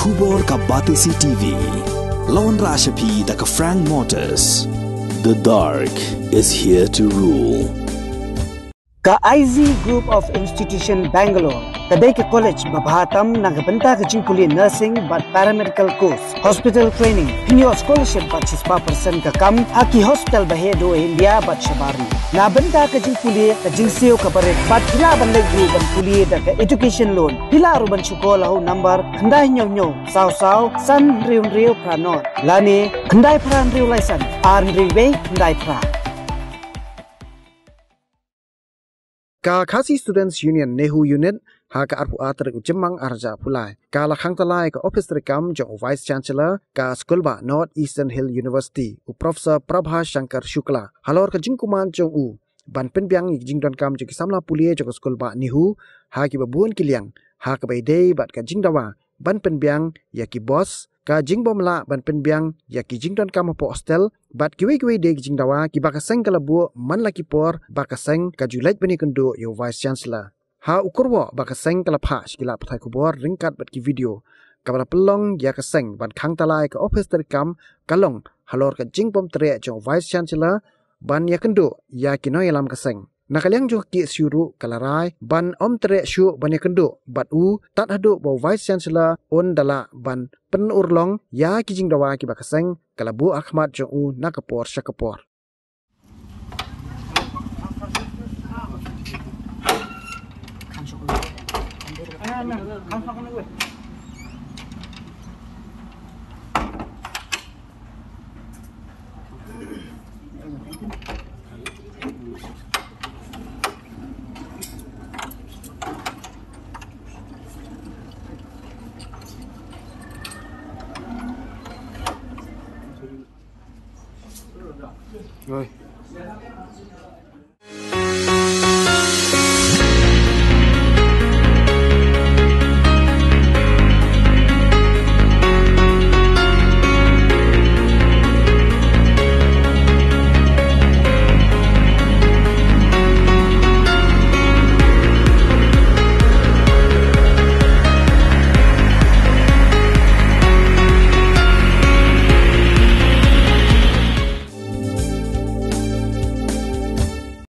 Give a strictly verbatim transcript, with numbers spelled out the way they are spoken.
Khubor ka Batesi T V. La wanrah sha phi da ka Frank Motors. The dark is here to rule. Ka I Z Group of Institution Bangalore ka dei ka college ba bha tam na ka bynta ka jingpule nursing bad paramedical course, hospital training, pynïoh scholarship bad shispah percent ka kam ha ki hospital ba heh duh ha India bad shabar ri. Na bynta ka jingpule, ka jingsiew kaba rit bad phi lah ban leit ruh ban pule da ka education loan. Phi lah ruh ban shu call ha u number khyndai hynñiew hynñiew saw saw san hynriew hynriew phra nod lane khyndai phra hynriew lai san ar hynriew wei khyndai phra. Ka Khasi Students Union NEHU Unit ha ka arphew ar tarik u Jymmang arhajar arphew lai ka la khang tyllai ka ophis treikam jong u Vice Chancellor ka skulbah North Eastern Hill University, u Professor Prabha Shankar Shukla, halor ka jingkuman jong u ban pynbiang ïa ki jingdonkam jong ki samla pule jong ka skulbah NEHU ha kiba bun ki liang, ha kaba ïadei bad ka jingdawa ban pynbiang ïa ki bos, ka jingbymlah ban pynbiang ïa ki jingdonkam hapoh hostel bad kiwei kiwei de ki jingdawa kiba ka seng ka la buh man la ki por ba ka seng ka ju leit ban ïakynduh ïa u Vice Chancellor. Ha u kyrwoh ba ka seng ka la phah sha ki lad pathai khubor ryngkat bad ki video, kaba la pynlong ïa ka seng ban khang tyllai ka ophis treikam ka long halor ka jingbymtreh jong u Vice Chancellor ban ïakynduh ïa ki nongïalam ka seng. Na ka liang jong ka KSU ruh ka la rai ban ym treh shuh ban ïakynduh bad u tad haduh ba u Vice Chancellor un da lah ban pynurlong ïa ki jingdawa kiba ka seng ka la buh ha khmat jong u na ka por sha ka por. Oi.